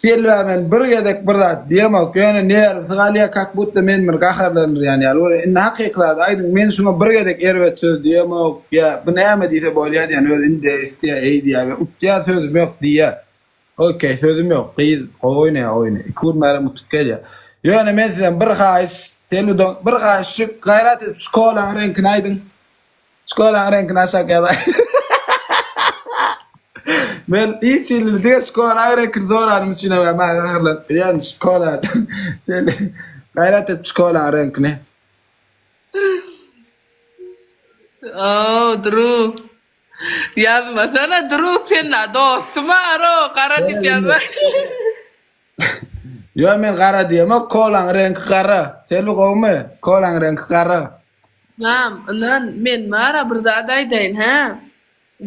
Selbä men bir gezek bir zat diýemok, ýöne nerwsi galýar kak budda men bir gaharlandyrýan ýaly bolýar. Indi hakyky zady aýdyň, men şuňa bir gezek erbet söz diýemok, ýa bu näme diýse bolýar diýýän, özi indi isleýär, eý diýýär we utýar sözüm ýok diýýär. Okey, sözüm ýok, gyz gowy oýnaýar oýny, iki gün bärem utup gelýär. Ýöne men sizden bir haýyş, Selbi doň, bir haýyş şu gaýrat edip şu kolaň reňkini aýdyň. Şkolaň reňkini aşak ýazaý. Men hiç hili diňe şkolaň reňkini soranym üçin hem maňa gaharlanyp bilýän şkola. Sen gaýrat et şkolaň reňkini. Oh, drug. Ýazmasana drug sen na dostum aro gara diýip ýazma. Ýo men gara diýemok kolaň reňki gara. Selbi gowumy? Kolaň reňki gara. Ynam, ynan, men bara bir zat aýdaýyn, hä?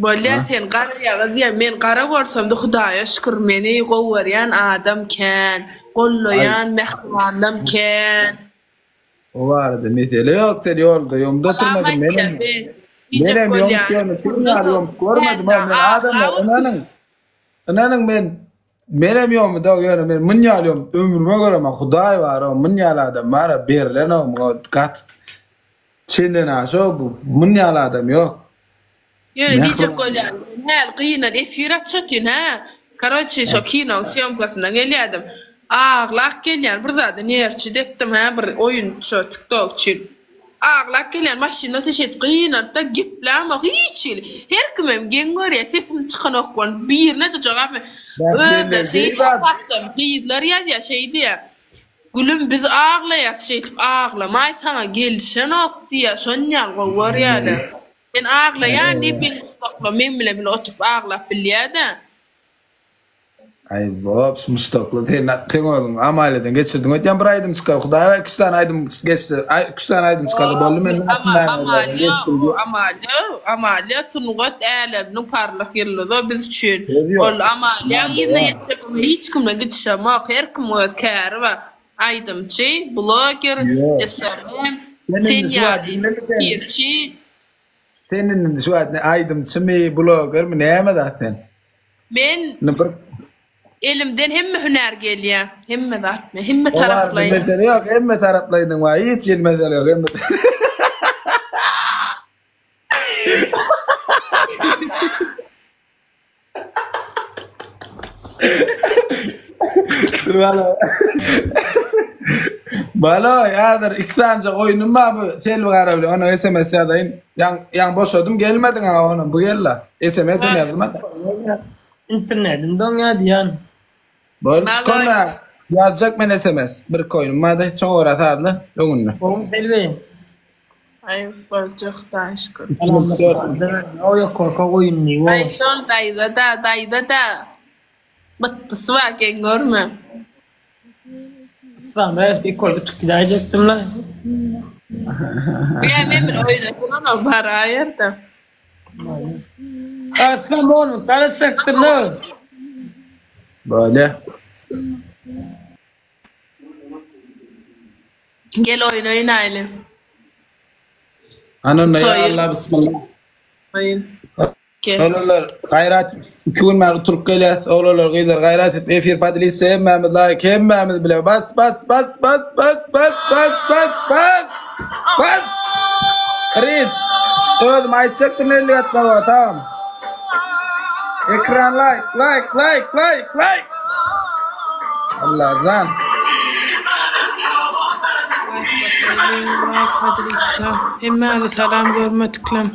Bolýa, sen gara ýagyz diýýäň, men gara bolsam-da, Hudaýa şükür, meni gowy görýän adam kän, gollaýan mähribanlam kän. O barada mesele ýok, sen ýolda ýomda oturmadym, menem, menem ýomut ýöne sen ýaly ýomut görmedim-a, men adamlar, ynanyň, Ynanyň men menem ýomy-da ýöne men mun ýaly ýom ömrüme göremok hudaý bar-ow mun ýaly adam bar-a berlen-ow muňa gaty çenden aşa-ow bu mun ýaly adam ýok. Ýöne diýjek bolýanym men häli gynan efir açyp otyryn hä. Karoçi şo kinoň sýomkasyndan gelýädim. Aglap gelýän bir zada nerwçit etdim hä bir oýun şo tiktok üçin. Aglap gelýän maşynda otyr şeýdip gynanypda geplämok hiç hili. Her kimem geň görýär sesim çykanok bolup birine-de jogap ber. Özleri şeýdýär hasam gyzlar ýazýar şeýdýär. Gülüm biz aglaýas şeýdip aglamaý saňa gelişenok diýýär şonýaly gowy görýärler. Men aglaýan diýip meň muşdaklarym meň bilen bile oturyp aglap bilýärde. Aý bobs muşdakly sen seň özüň Amaliýadan geçirdiň öýtýän bir aýdym çykar hudaý iki üç sany aýdym geçse aý iki üç sany aýdym çykarsa boldy men Amaliýa geçdim diýip. Amaliýa Amaliýa sungat äleminiň parlak ýyldyzy biz üçin ol Amaliýaň yzyna ýetjek bolma hiç kimden gidişemok her kimiň öz käri bar aýdymçy bloger SMM sen ýaly pirçi. Sen indi şu wagt ne aýdymçymy, blogermi, näme zat sen? Men Indi bir elimden hemme hünär gelýär. Hemme zat men, hemme O barada taraplaýyn. mesele ýok, hemme taraplaýynyň bar, hiç hili mesele ýok, hemme Dur bala. Bala, häzir iki sanja oýnum bar bu Selbi gara bilen. Ona SMS ýazaýyn. Ýaň ýaň boşadym, gelmediň ha onam. Bu geldi. SMS hem ýazdym. Internetim doňýar diýýän. Bol çykanda ýazjak men SMS. Bir iki oýnum bardy. Şoňa görä sazla öňünde. Gowy Selbi. Aý boljak Hudaýa şükür. O ýokarka goýun diý. Aý şol daýza-da, daýza-da bytdysy bar geň görme. Yslam eski kol utup gidäýjekdim-le. Ýa men bilen oýnasaňam baraýerda. Yslam on garaşjakdym-la. Bolýa. Gel oýun oýnaýly. Ana onda ýa Allah bismillah. Oýun. Gel. Oglanlar gaýrat iki gün bäri oturyp gelýäs. Oglanlar gyzlar gaýrat edip efir podelitsa hemmämiz laýk hemmämiz bile bas bas bas bas bas bas bas bas bas bas Rich özüm aýtjakdym ellik atmaga tamam. Ekran laýk laýk laýk laýk laýk. Allajan. Laýk podelica. Hemmäňize salam görmediklem.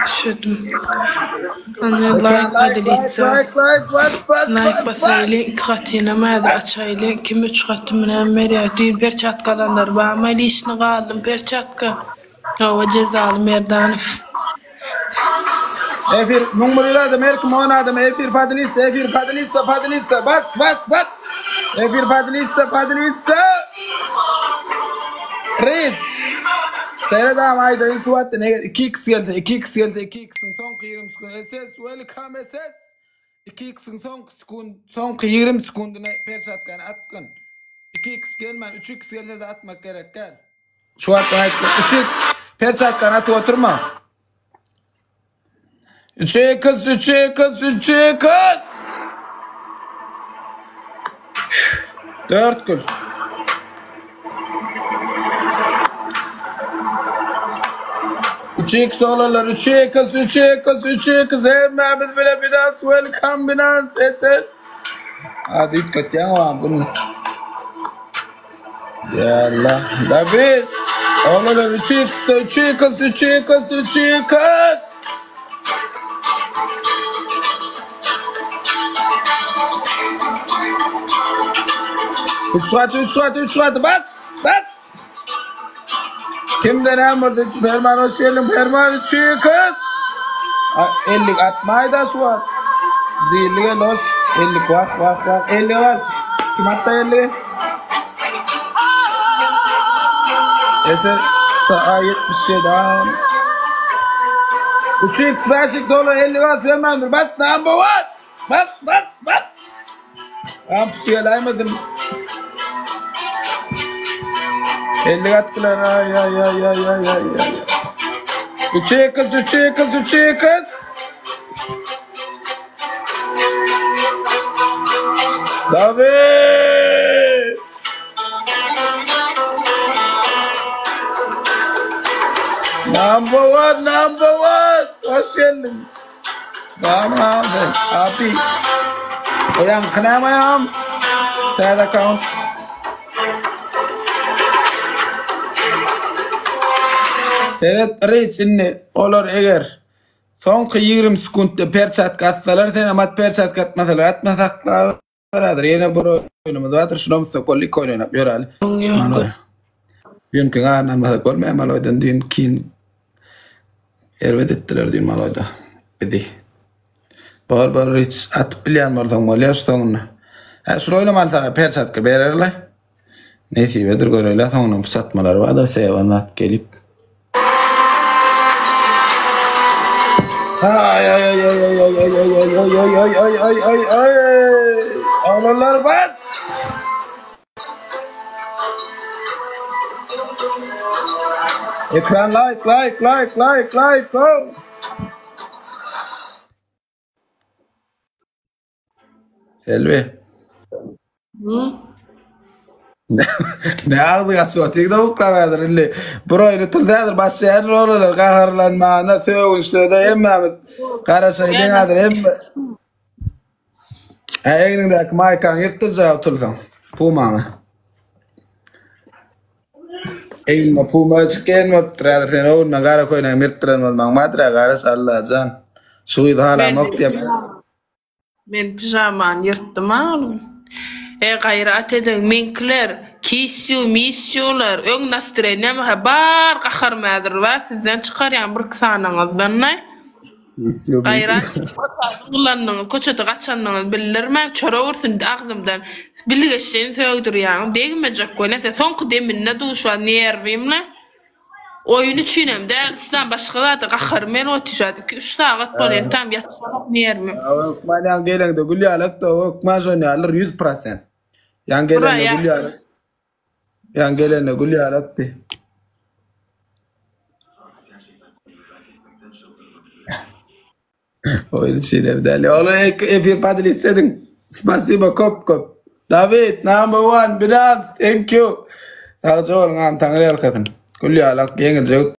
Üşedim. Hany laýk podelica. Laýk basaýly iki gatynam häzir açaýly. Kim üç gatymy näme berýär? Düýn perçatka alanlar barmy? Lişni galdym perçatka. Hawa Jezaly Merdanow. Efir 1100 adam her kim 10 adam efir podlisa efir podlisa podlisa bas bas bas efir podlisa podlisa Rich Seret agam aýdaýyn şu wagtdan eger 2x gelse 2x gelse 2x-iň soňky 20 sekunt SS welcome SS 2x-iň soňky sekund soňky 20 sekundyna perçatkany atgyn 2x gelmän 3x gelse-de atmak gerek däl. Şu wagt aýtdym. 3x perçatkany atyp oturma. 3x 3x 3x. 4 gül. 3x olanlar 3x 3x 3x hemmämiz bile Binance welcome Binance SS. Hadi üýtgetýäň oam bunu. Ya Allah. David. Olanlar 3x 3x 3x 3x. Üç gaty, üç gaty, üç gaty. Bas, bas. Kimden hem boldy? Üç Perman hoş geldin. Perman üç kız. Ellik atmay da şu an. Zilli gel hoş. Ellik vah vah vah. Elli var. Kim attı elli? Eser sağa 77 ha. 3x 5x dolar 50 watt hemendir. Bas number one. Bas bas bas. Ben pusuya gelaymadım. 50 attılar. Ay ay ay ay ay ay ay. 3x 3x 3x. David! Number one, number one. Hoş geldin. Tamam abi. Abi. Oýan kınamayam. Täze account. Seret Rich indi olar eger Soňky 20 sekuntda perçatka atsalar senem at perçatka atmasalar atma saklaber ýene bir oýnumyz bardyr şunam tutsak boldy iki oýun oýnap ýöräli. Ýok. Düýnki garyn almasak bolmaýar maloýdan düýn kin erbet etdiler düýn maloýda bizi. Bor bor hiç atyp bilýän bolsaň bolýar şu soňunda. Hä şul oýnam alsak perçatka bererler. Nesibedir göreli soňundan bu satmalar bar da sewan zat gelip. Ay ay ay ay ay ay ay ay ay ay ay ay ay ay ay ay Oglanlar bas. Ekran like like like like like go. Selbi. Ne agzy açyp otyr da uklap häzir indi. Bir oýny turdy häzir başlaýan rolalar gaharlanmana, sögünçlerde hemmämiz garaşaýlyň häzir hemme. Hä egniňdäki maýkaňy ýyrtdyrjak otursaň, pumaňy. Egnine puma çykýan bolupdyr häzir sen o günden gara köýnegimi ýyrtdyran bolmaň bardyr-a garaş Allajan. Şu gyzy halamok diýen. Men pijamany ýyrtdym a ol gün. E gaýrat ediň meňkiler kiss you miss you-lar öň nastreniýam hä bar gaharym häzir bar sizden çykarýan birki sanyňyzdan-da. Kiss you miss Gaýrat you. ediň köçä zyňylanyňyz köçede gaçanyňyzy bildirmäň çörek ursun agzymdan bilgeşleýin sögdürýäňiz degmejek welin size soňky deminde duşan nerwimle. Oýun üçinem däl islam başga zada gaharym gelip otyr şu wagt 2-3 sagat boldy entäm ýatyşanok nerwim. Hökman ýaň geleňde gül ýalak da hökman şon ýalyr 100%. Ýaň gelende gül ýalak. Ýaň gelende gül ýalakdy. Oýun üçin hem däl. Olar efir podelits ediň. Spasibo köp köp. David number one Binance thank you. Sagja boluň agam taňry ýalkasyn. Gül ýalak ýeňiljek.